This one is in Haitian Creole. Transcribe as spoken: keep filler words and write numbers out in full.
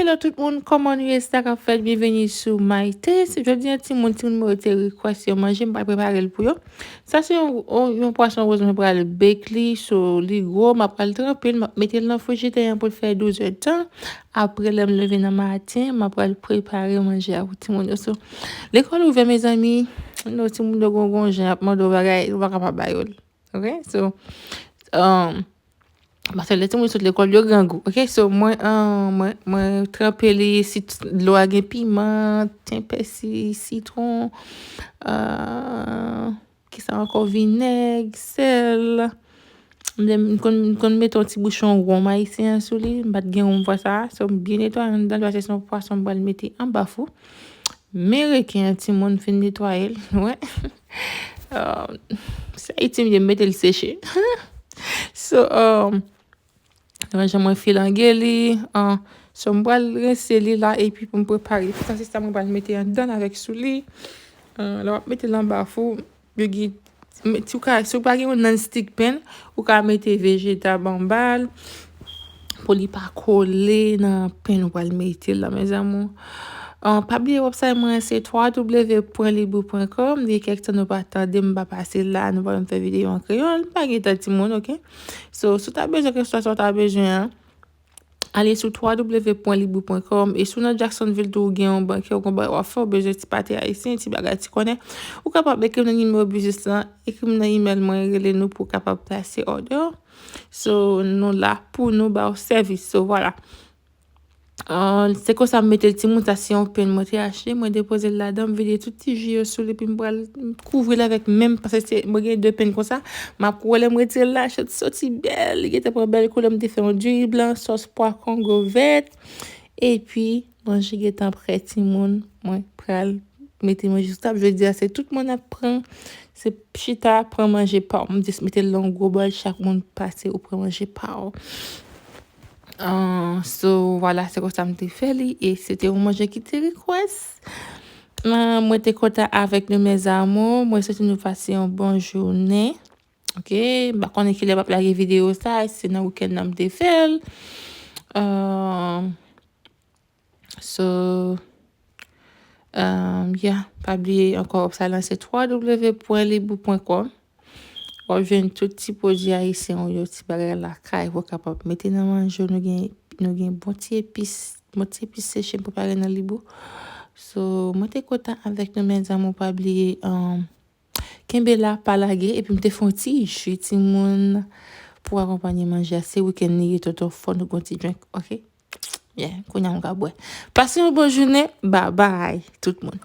Hello tout moun, kòman nou ye? Sa k ap fèt? Byenveni sou My Taste. Jodi a, timoun, timoun mwen yo te request yon manje, m pral prepare l pou yo. Sa se yon, yon, yon pwason woz, mwen pral bake li, so li gwo, m ap pral tranpe l, m ap mete l nan frijidè an pou l fè douz èdtan. Apre, lè m leve nan maten, m ap pral prepare manje a pou timoun yo. So, lekòl ouvè, mezanmi, nou timoun yo gon, gon jan ap mande w bagay, ou pa ka pa ba yo l. Ok? So, um, paske lè timoun sot lekòl, yo grangou. Ok? So, mwen, um, mwen, mwen tranpe li, si dlo a gen piman, ten pèsi, sitwon, uh, kisa ankò? Vinèg, sèl. M, m konn, m konn mete yon ti bouchon wonm ayisyen an sou li. M pa t gen wonm fwa sa a. So, m byen netwaye anndan l, paske se yon pwason m pral mete anba fou. Men reken an, timoun, fin netwaye l, wè. Um, se Ayiti m ye, m mete l seche. So, um, jan mwen filange li, uh, so m pral rense li la, epi pou m prepare. Sa se sa mwen pral mete anndan l avèk sou li. Uh, lè w ap mete l anba fou, yo gen, si w ka, si w pa gen yon non-stick pan, ou ka mete vejetab anba l pou li pa kole nan pan ou pral mete l la, mes amours. Uh, pa bliye website mwen se w w w pwen libou pwen kòm. Gen kèk tan nou pa tande m, m pa pase la, nou pa wè m fè videyo an kreyòl, m pa gen tan, timoun, ok? So, si w ta bezwen kèlkeswa sa w ta bezwen an, ale sou w w w pwen libou pwen kòm. E si w nan Jacksonville tou, ou gen yon bankè, ou gen yon bagay w ap fè, ou bezwen ti pate ayisyen, ti bagay, ti kònè, ou kapab ekri m nan nimewo biznis lan, ekri m nan email mwen, rele nou pou w kapab plase òdè w. So, nou la pou nou ba w sèvis. So, vwala. Uh, se konsa m mete l, timoun, sa se yon pan mwen te achte, mwen depoze l ladan, m vide tout ti ji yo sou li, epi m pral kouvri l avèk menm, paske se, mwen gen de pan konsa, m ap wè lè m retire l la, chat soti bèl, li gentan pran bèl koulè, m te fè yon diri blan, sòs pwa kongo vèt, epi manje gentan prè, timoun, mwen pral mete manje sou tab. Jodi a, se tout moun ap pran, se chita, pran manje pa w. M jis mete l nan yon gwo bòl, chak moun pase, ou pran manje pa w. Uh, so, vwala, se konsa m te fè li, e se te yon manje ki te request. Uh, mwen te kontan avèk nou, mes amours. Mwen swete nou pase yon bon jounen. Ok? M pa konnen kilè m ap lage videyo sa, se nan wikenn nan m te fè l. Uh, So, um, yeah, pa bliye ankò, website lan se w w w pwen libou pwen kòm. W ap jwenn tout ti pwodui ayisyen w yo, ti bagay lakay, pou w kapab mete nan manje w. Nou gen, nou gen bon ti epis, bon ti epis seche m prepare nan Libou. So, mwen te kontan avèk nou, mes amours, pa bliye, um, kenbe la, pa lage, epi m te fè yon ti ji, timoun, pou akonpanye manje a. Se wikenn li ye, tonton, fò nou gon ti drink, ok? Yeah, kounye a m ka bwè. Pase yon bon jounen, babay, tout moun.